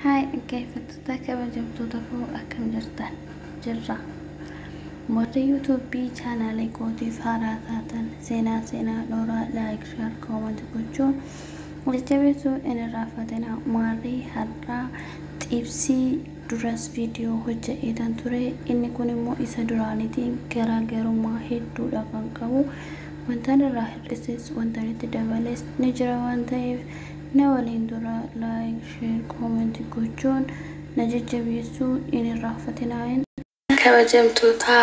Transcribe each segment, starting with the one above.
Haay dhaggeeffattoota kabajamtoota koo, akkam jirtan? Jirra. Warri YouTube chaanaalee kootiif haaraa taatan, seenaa seenaa dhooraa like, share, comment gochuun jajjabeessuu hin irraanfatina. Maarrii har'aa xibsii duras viidiyoo hojjetan ture. Inni kun immoo isa duraaniitiin garaagarummaa hedduudha kan qabu. Wanta irraa hir'ises, wanta itti dabales ni jira waan ta'eef, na waliin dura like, share, comment gochuun na jajjabeessuu hin irraanfatinaa. Kabajamtoota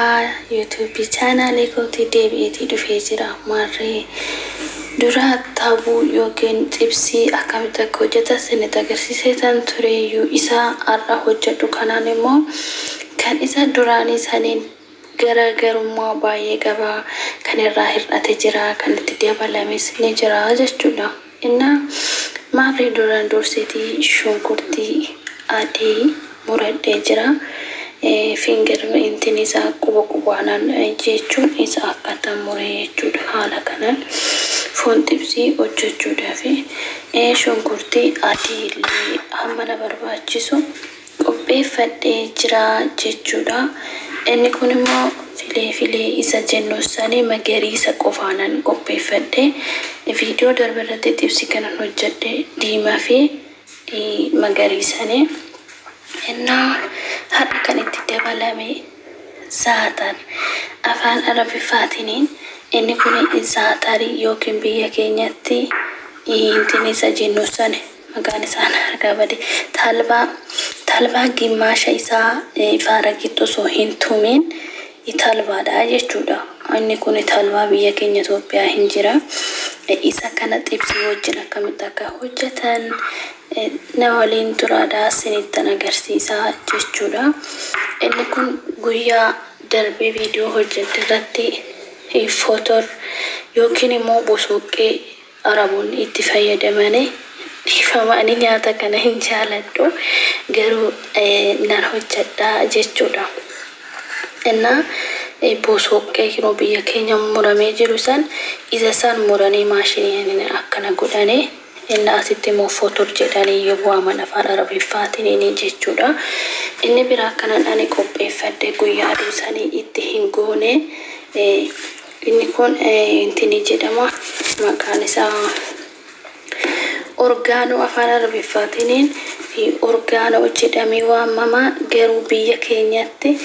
YouTube chaanaalee kootii, deebi'eetii dhufee jira. Maarree dura taabuu yookiin xibsii akkamitti akka hojjetan isinitti agarsiisetan tureeyyuu, isa har'a hojjedhu kanaan immoo kan isa duraanii saniin garaagarummaa baay'ee qaba. Kan irraa hir'ate jira, kan itti dabalames ni jira jechuudha. Innaa maarree duraan durseetii shunkurtii adii muradhee jira. Finger intin isaa quba qubaanaan jechuun isa akkaataa muree jechuudha. Haala kanaan foon xibsii hojjechuudhaaf shunkurtii adii illee hamma na barbaachisu qopheeffadhee jira jechuudha. Inni kun immoo filee filee isa jennu sanii magariisa qofaanan qopheeffadhe. Viidiyoo darbe irratti xibsii kanan hojjedhe diimaa fi magariisanii. Innaa har'a kan itti dabalame zaatar, afaan Arabiffaatiniin inni kun zaatarii yookiin biyya keenyatti intin isa jennu sana maqaan isaan argaa bade, talbaa, talbaa gimmaasha isaa faaragitti osoo hin tumin talbaadha jechuudha. Inni kun talbaa biyya keenya Itoophiyaa hin jira. Isa kana xibsii wajjin akkamitti akka hojjetan na waliin turaadhaa, isinittan agarsiisaa jechuudha. Inni kun guyyaa darbee viidiyoo hojjedhe irratti footor yookiin immoo bosoqqee Araboonni itti fayyadamanii, dhiifama, ani nyaata kana hin jaaladhu, garuu nan hojjedha jechuudha. Innaa bosoqqee yeroo biyya keenya muramee jiru san, isa san muranii maashinii akkana godhanii, inni asitti immoo footor jedhanii yoo waaman afaan Arabiffaatiin jechuudha. Inni biraa kanan ani qopheeffadhe guyyaa aduu sanii itti hin goone, inni kun intini jedhama, maqaan isaa orgaanoo, afaan Arabiffaatiin orgaanoo jedhamee waamama, garuu biyya keenyatti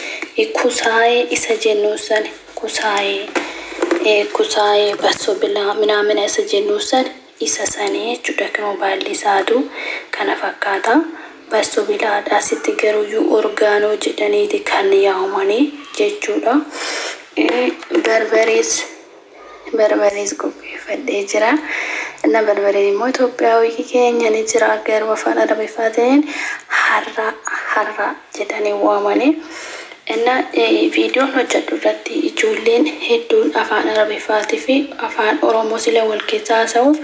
kusaayee isa jennu san, kusaayee, kusaayee basso bilaa minaamina isa jennu san, isa sanii jechuudha. Kan baalli isaatu kana fakkaata. Basso bilaadha, asitti garuuyyuu orgaanoo jedhaniiti kan yaamanii jechuudha. Barbarees, barbarees qopheeffadhee jira. Inna barbareen immoo Itoophiyaa keenya ni jira, garuu afaan Arabiffaatiin harra harra jedhanii waamanii. Inna viidiyoon hojjedhu irratti ijoolleen hedduun afaan Arabiffaatii fi afaan Oromoo sila wal keessa haasa'uuf,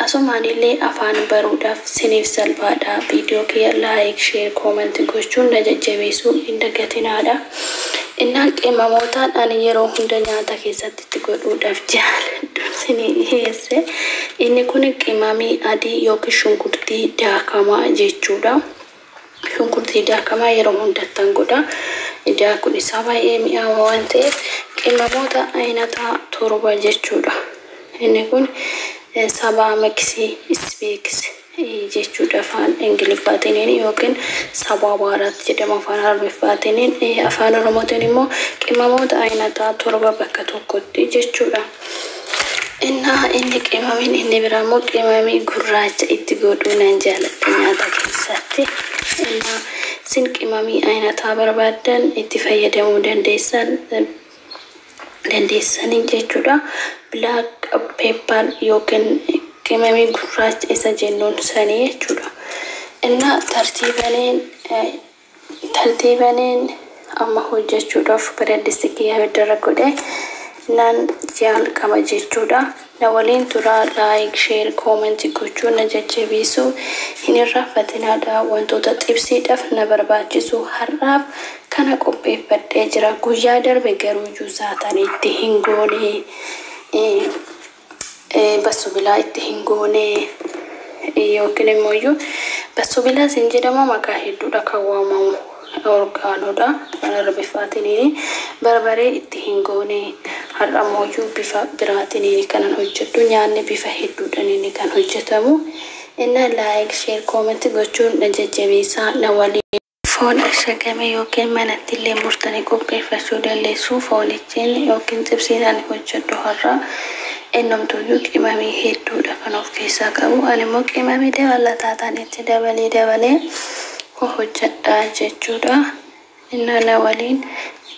asumaanillee afaan baruudhaaf siniif salphaadha. Viidiyoo kiyya like, share, comment gochuun na jajjabeessuu hin dagatinaadha. Innaan qimamootaan ani yeroo hunda nyaata keessatti itti godhuudhaaf jaaladhu sinii dhiyeesse. Inni kun qimamii adii yookiin shunkurtii daakamaa jechuudha. Shunkurtii daakamaa yeroo hundattan godha. Daakuun isaa baay'ee mi'aawa waan ta'eef, qimamoota ayinataa 7 jechuudha. Inni kun sabaa mix spice jechuudha afaan Ingiliffaatiin, yookiin sabaa baaraat jedhama afaan Arabiffaatiin. Afaan Oromootiin immoo qimamoota ayinataa 7 bakka tokkotti jechuudha. Innaa inni qimamiin inni biraa immoo qimamii gurraacha itti godhuu nan jaaladha nyaata keessatti. Innaa isin qimamii ayinataa barbaaddan itti fayyadamuu dandeessan dandeessanii jechuudha. Black pepper yookiin qimamii gurraacha isa jennuun sanii jechuudha. Innaa tartiibaniin tartiibaniin amma hojjechuudhaaf biraddisti kiyya ibiddarra godhe nan jalqaba jechuudha. Na waliin turaa, like, share, comment gochuun na jajjabeessuu hin irraanfatinaadha. Wantoota xibsiidhaaf na barbaachisu har'aaf kana qopheeffadhee jira. Guyyaa darbe garuu juusaatanii itti hin goone, basso bilaa itti hin goone, Yookiin immoo iyyuu bassobilaas hin jedhama, maqaa hedduudha kan waamamu orgaanodha. Afaan Arabiffaatiin barbaree itti hin goone. Har'a ammoo bifa biraatiin kanan hojjedhu. Nyaanni bifa hedduudhaan kan hojjetamu. Inna like, share, comment gochuun na jajjabeessaa na waliin. Foon ashagame yookiin manatti illee murtanii qopheeffachuu dandeessu. Foonichiin yookiin xibsiin ani hojjedhu har'a innumtuyyuu qimamii hedduudha kan of keessaa qabu. Ani immoo qimamii dabalataa ta'an itti dabalee dabalee hojjedha jechuudha. Inna na waliin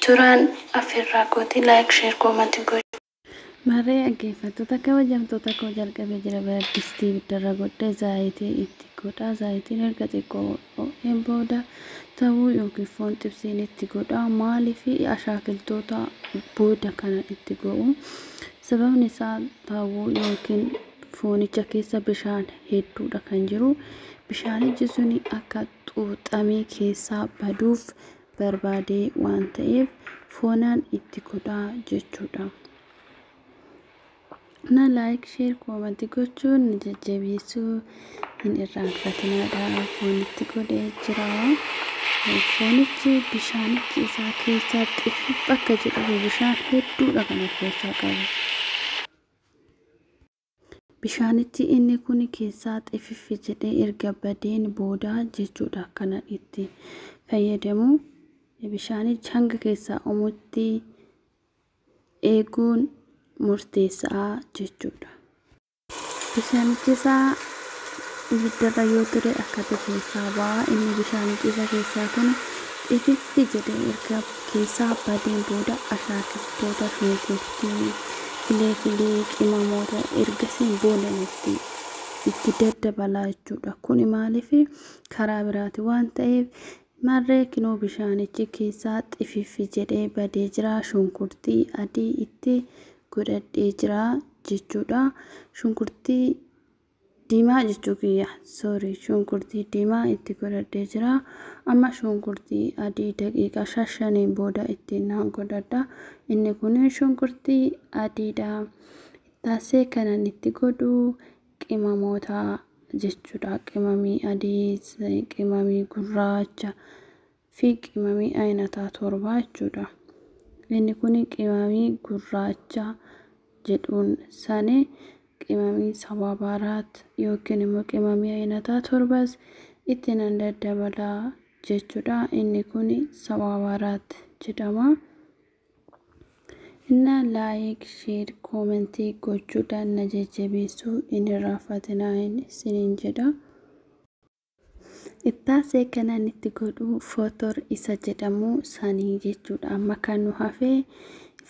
turaan affeerraa kooti like, share, comment gochuu. Marree dhaggeeffattoota kabajamtoota koo, jalqabee jira. Biradistii ibiddarra godhee zaayitii itti godha. Zaayitiin erga xiqqoo ho'een booda ta'uu yookiin foon xibsiin itti godha. Maaliif ashaakiltoota booda kana itti godhu? Sababni isaa ta'uu yookiin foonicha keessa bishaan hedduudha kan jiru. Bishaanichi suni akka xuuxamee keessaa baduuf barbaadee waan ta'eef foonaan itti godhaa jechuudha. Na like, share, comment gochuun na jajjabeessuu hin irraanfatinaadha. Foonitti godhee jira. Foonichi bishaanichi isaa keessaa xifif akka jedhu, bishaan hedduudha kan of keessaa qabu. Bishaanichi inni kun keessaa xifif jedhee erga badeen booda jechuudha kana itti fayyadamu. Bishaanichi hanga keessaa uumutti eeguun murteessaa jechuudha. Bishaanichi isaa ibiddarra yoo ture akkatti keessaa ba'a. Inni bishaanichi isa keessaa kun xififfi jedhee erga keessaa badeen booda ashaakiltoota, shunkurtii, filee filee qimamoota ergasiin booda itti daddabalaa jechuudha. Kuni maaliif karaa biraati waan ta'eef. Marree kinoo bishaanichi keessaa xififfi jedhee badee jira. Shunkurtii adii itti godhadhee jira jechuudha. Shunkurtii diimaa jechuu kiyya. Sorry, shunkurtii diimaa itti godhadhee jira. Amma shunkurtii adii daqiiqaa 5 booda itti naan godhadha. Inni kun shunkurtii adiidha. Ittaasee kanan itti godhu qimamoota jechuudha. Qimamii adii, qimamii gurraacha fi qimamii ayinataa 7 jechuudha. Inni kun qimamii gurraacha jedhuun sani qimamii sabaabaraat yookiin immoo qimamii ayinataa 7s itti nan daddabalaa jechuudha. Inni kun sabaabaraat jedhama. Inna like, share, comment gochuudhaan na jajjabeessuu hin irraanfatinaa isiniin jedha. Ittaasee kanan itti godhu footor isa jedhamu sanii jechuudha. Amma kan nu hafe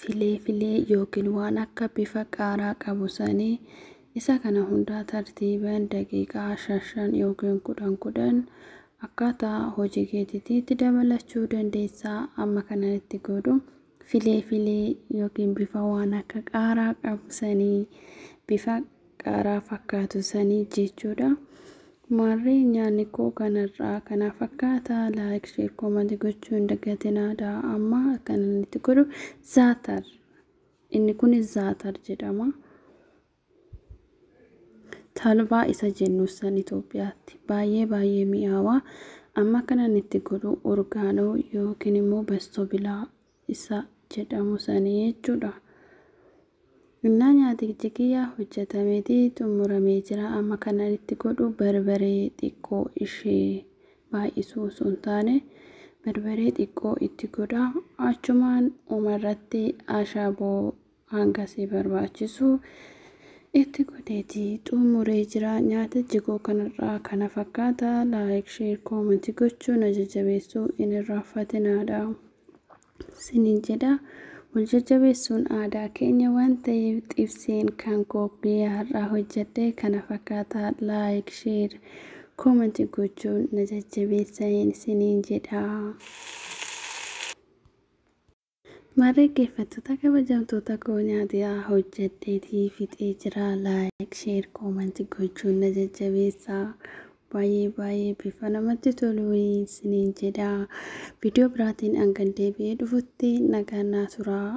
filee filee yookiin waan akka bifa qaaraa qabu sanii isa kana hundaa tartiiban daqiiqaa 5 yookiin 10 10 akkaataa hojii keetiitti dabalachuu dandeessaa. Amma kanan itti godhu filee filee yookiin bifa waan akka qaaraa qabu sanii, bifa qaaraa fakkaatu sanii jechuudha. Maarree nyaanni koo kanarraa kana fakkaata. Like, share, comment gochuu hin dagatinaadha. Amma kanan itti godhu zaatar. Inni kun zaatar jedhama. Talbaa isa jennu san Itoophiyaatti baay'ee baay'ee mi'aawaa. Amma kanan itti godhu orgaanoo yookiin immoo bastobilaa isa jedhamu sanii jechuudha. Innaa nyaatichi kiyya hojjetameeti xumuramee jira. Amma kanan itti godhu barbaree xiqqoo ishee baay'isuu osoo hin taane barbaree xiqqoo itti godha. Achumaan dhumarratti ashaboo hangasii barbaachisu itti godheeti xumuree jira. Nyaatichi koo kanarraa kana fakkaata. Like, share, comment gochuun na jajjabeessuu hin irraanfatinaadha isiniin jedha. Wal jajjabeessuun aadaa keenya waan ta'eef xibsiin kan koo guyyaa har'aa hojjedhe kana fakkaata. Like, share, comment gochuun na jajjabeessaa isiniin jedha. Marree dhaggeeffattoota kabajamtoota koo, nyaata hojjedheetii fixee jira. Like, share, comment gochuun na jajjabeessaa. Baay'ee baay'ee bifa namatti toluun isiniin jedha. Viidiyoo biraatiin hanga deebi'ee dhufutti nagaan naa turaa.